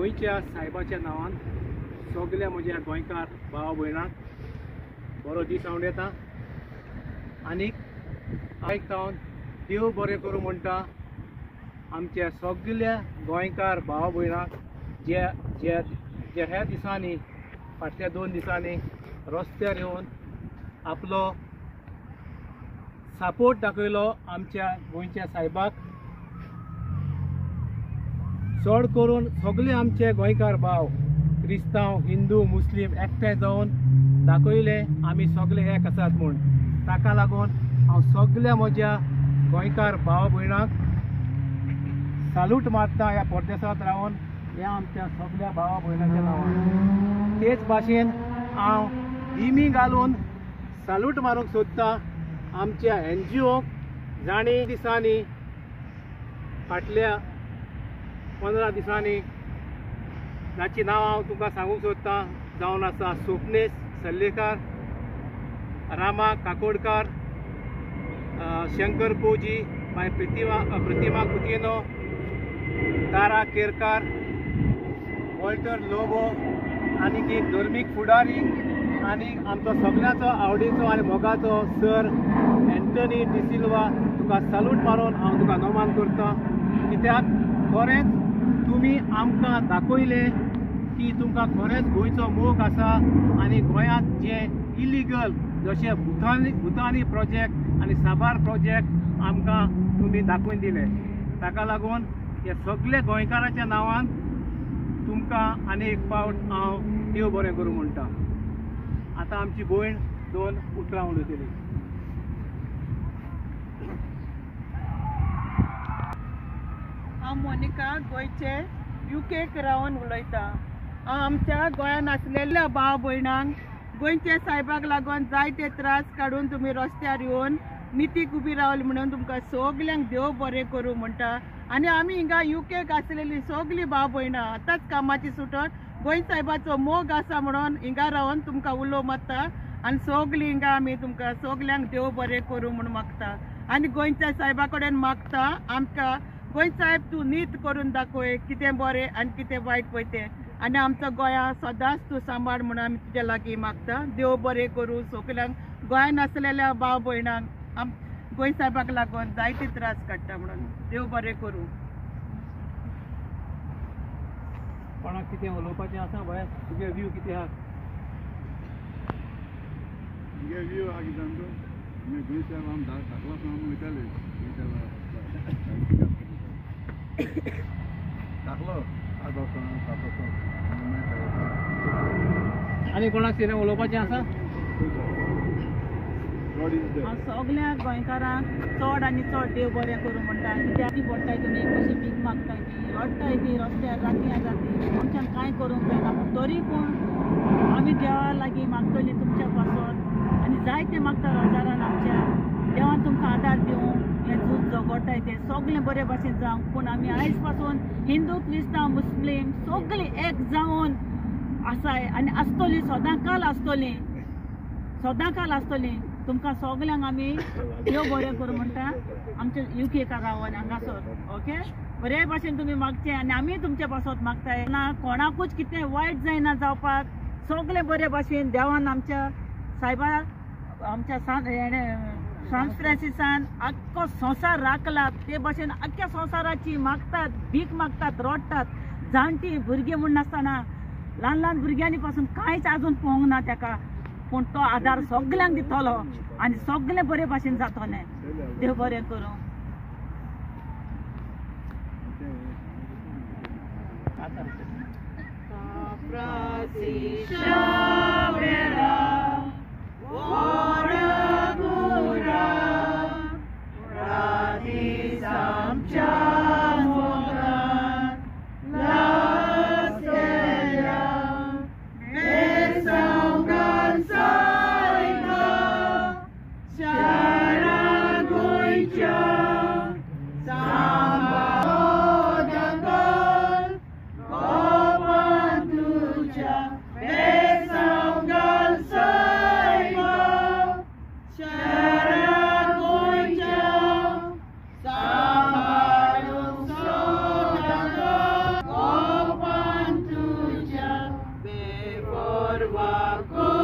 गोंयच्या सायबाच्या नांवान सगल्या म्हज्या गोंयकार भाव भयणांक बरो दीस आवडटा आनीक आयक हांव देव बरें करूं म्हणटा आमच्या सगल्या गोंयकार भाव भयणांक जे जे जे ह्या दिसांनी फाटल्या 2 दिसांनी रस्त्यार येवन आपलो सपोर्ट दाखयलो आमच्या गोंयच्या सायबाक। चड करून सगळे आमचे गोंयकार भाव क्रिस्तांव हिंदू मुस्लीम एकठांय जावन दाखयले आमी सगळे एक आसात म्हूण। ताका लागून हांव सगळ्या म्हज्या गोंयकार भाव भयणांक सालूट मारता ह्या परदेसांत रावन ह्या आमच्या सगळ्या भावा भयणाच्या नांवान। तेच भाशेन हांव दिमी घालून सालूट मारूंक सोदता आमच्या एनजीओक जाणी दिसांनी फाटल्या 15 दिसांनी जाची नांव हांव तुमकां सांगूंक सोदता जावन आसा स्वप्नेश सल्लेकार, रामा काकोडकार, शंकर पोजी, मागीर प्रतिमा कुतिनो, तारा केरकार, वॉल्टर लोबो आनी एक धर्मीक फुडारी आनी आमचो सगळ्यांचो आवडीचो आनी मोगाचो सर एंटनी डिसिल्वा तुका सालूट मारून हांव तुका नमान करता। कित्याक खरेंच तुमी आमकां दाखयलें की तुमकां खरेंच गोंयचो मोग आसा आनी गोंयांत जे इलिगल जशे भुतानी प्रोजेक्ट आनी साबार प्रोजेक्ट आमकां तुमी दाखोवन दिले। ताका लागून हे सगळे गोंयकाराच्या नांवान तुमकां आनी एक फावट हांव देव बरें करूं म्हणटा। आतां आमची भयण 2 उतरां उलयतली। हांव मोनिका गोंयचे युकेक रावन उलयतां। हांव आमच्या गोंयांत आसलेल्या भाव भयणांक गोंयच्या सायबाक लागून जायते त्रास काडून तुमी रस्त्यार येवन नितीक उबी रावली म्हणून तुमकां सगल्यांक देव बरें करूं म्हणटा। आनी आमी हिंगा युकेक आसलेली सगळीं भाव भयणां आतांच कामाची सुटून गोंय सायबाचो मोग आसा म्हणून हिंगा रावन तुमकां उलो मारता आनी सगळीं हिंगा आमी तुमकां सगल्यांक देव बरें करूं म्हूण मागता आनी गोंयच्या सायबा कडेन मागता आमकां गोंय सायब तूं नीत करून दाखय कितें बरें आनी कितें वायट पळय तें आनी आमचो गोंया सदांच तूं सांबाळ म्हणून आमी तुज्या लागीं मागता। देव बरें करूं सगल्यांक गोंयांत आसलेल्या भाव भयणांक आम गोंय सायबाक लागून जायते त्रास काडटा म्हणून देव बरें करूं। कोणाक कितें उलोवपाचें आसा भायर तुगे व्यू कितें आहा? तुगे व्यू आहा कितें आमचो गोंय सायब आम धाकलो आसतना आमी वयताले गोंय सायबा धाकलो 8 वर्सां 7 वर्सां। आनी कोणाक कितें उलोवपाचें आसा? हांव सगल्या गोंयकारांक चड आनी चड देव बरें करूं म्हणटा। कित्याक ती पडटाय तुमी कशी भीक मागताय ती रडटाय ती रस्त्यार रातयां जाती आमच्यान कांय करूंक जायना पूण तरी पूण आमी देवा लागीं मागतलीं तुमच्या पासत आनी जायते मागता रोजारान आमच्या देवान तुमकां आदार दिवं हें झूज झगडटाय तें सगळें बरे भाशेन जावंक पूण आमी आयज पासून हिंदू क्रिस्तांव मुस्लीम सगळीं एक जावन आसाय आनी आसतलीं सदां काल आसतलीं सदां काल आसतलीं। तुमकां सगल्यांक आमी देव बरें करूं म्हणटा आमच्या युकेक रावन हांगासर ओके बरे भाशेन तुमी मागचें आनी आमी तुमच्या पासत मागताय ना कोणाकूच कितें वायट जायना जावपाक सगळें बरे भाशेन देवान आमच्या सायबा आमच्या सांत फ्रांसिसान आख्खो संवसार राखला ते भाशेन आख्ख्या संवसाराची मागतात भीक मागतात रडटात जाणटी भुरगीं म्हूण नासतना ल्हान ल्हान भुरग्यांनी पासून कांयच आजून पळोवंक ना तेका पूण तो आदार सगल्यांक दितलो आनी सगळें बरे भाशेन जातलें। देव बरें करूं। Yes. सर्वा.